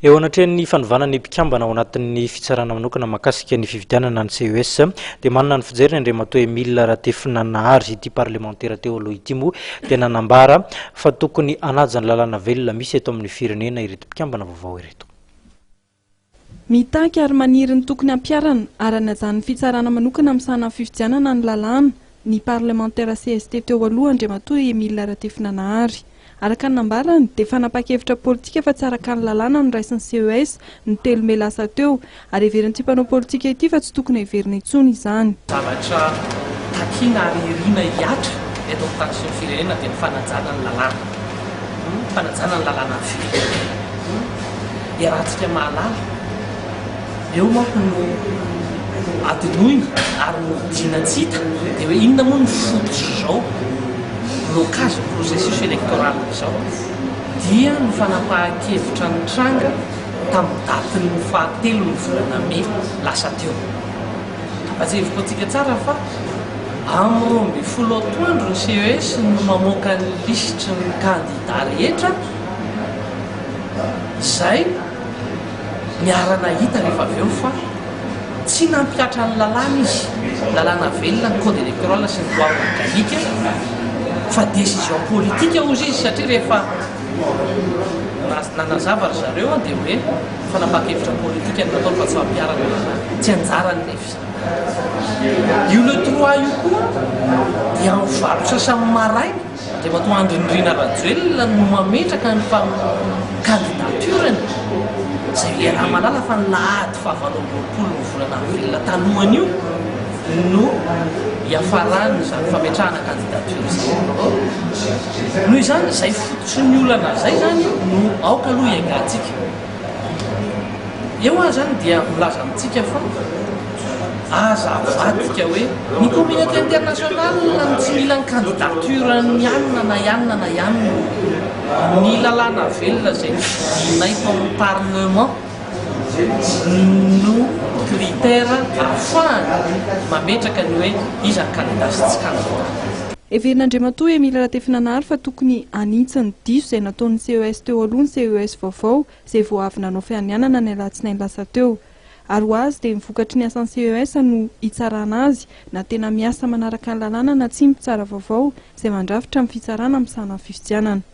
Eo anatrehan'ny fanovana ny mpikambana ao anatin'ny fitsarana manokana mahakasika ny fifidianana ny CES dia manana ny fijeriny Andriamatoa Emile Ratefinanahary. Ity parlemantera teo aloha ity moa dia nanambara fa tokony hanaja ny lalàna velona misy eto amin'ny firenena ireto mpikambana vaovao ireto. Mitaky ary maniry ny tokony hampiharana ary hanajan'ny fitsarana manokana misahana ny fifidianana ny lalàna ny parlemantera cst teo aloha Andriamatoa Emile Ratefinanahary. Araka ny nambarany dia fanapahan-kevitra politika fa tsy araka ny lalàna noraisin'ny CES ny telo mey lasa teo ary heverin'ity mpanao politika ity fa tsy tokony heverina intsony izany. Zavatra takiana ary irina hihatra eto amin'ny tany sy ny firenena dia ny fanajana ny lalàna, fanajana ny lalànan'ny firenena. Iarahantsika mahalala, eo manko no adinoina ary nodiana tsy hita dia hoe inona moa no fototr'izao blocage ny processus électoral izao dia ny fanapahan-kevitra nitranga tamin'ny datin'ny fahatelon'ny volana mey lasa teo. Ampatsiahiviko antsika tsara fa amin'ny 12 atoandro ny CES no mamoaka ny lisitry ny kandida rehetra izay niara-nahita rehefa avy eo fa tsy nampihatra ny lalàna izy, lalàna velona ny code électoral sy ny loi organique fa décision politique hozy izy satria rehefa nanazava ry zareo dia hoe fanapahan-kevitra politika no nataony fa tsy fampiharana ny lalàna, tsy anjarany nefa izany. Io le trois io koa dia amin'ny valo sasany maraina Andriamatoa Andry Nirina Rajoelina no mametraka ny candidature-ny, izay iaraha-mahalala fa ny lahady fahavalo amby 20 ny volana avril talohan'io no hiafaran'izany fametrahana candidature izany. Noho izany, izay fototry ny olana izay izany no aoka aloha hiaingantsika. Eo aho izany dia milaza amintsika fa aza avadika hoe ny communauté internationale no tsy mila ny candidature-n'ny anona na ianona na ianona. Ny lalàna velona izay nofidinay tao amin'ny parlement no critère ahafahana mametraka ny hoe iza ny candidat sy tsy candidat. Heverin'Andriamatoa Emile Ratefinanahary fa tokony hanitsy ny diso izay nataon'ny CES teo aloha ny CES vaovao izay vao avy nanao fianianana ny alatsinainy lasa teo. Ary ho azy dia ny vokatry ny asan'ny CES no hitsarana azy na tena miasa manaraka ny lalàna na tsia ny mpitsara vaovao izay mandrafitra ny fitsarana misahana ny fifidianana.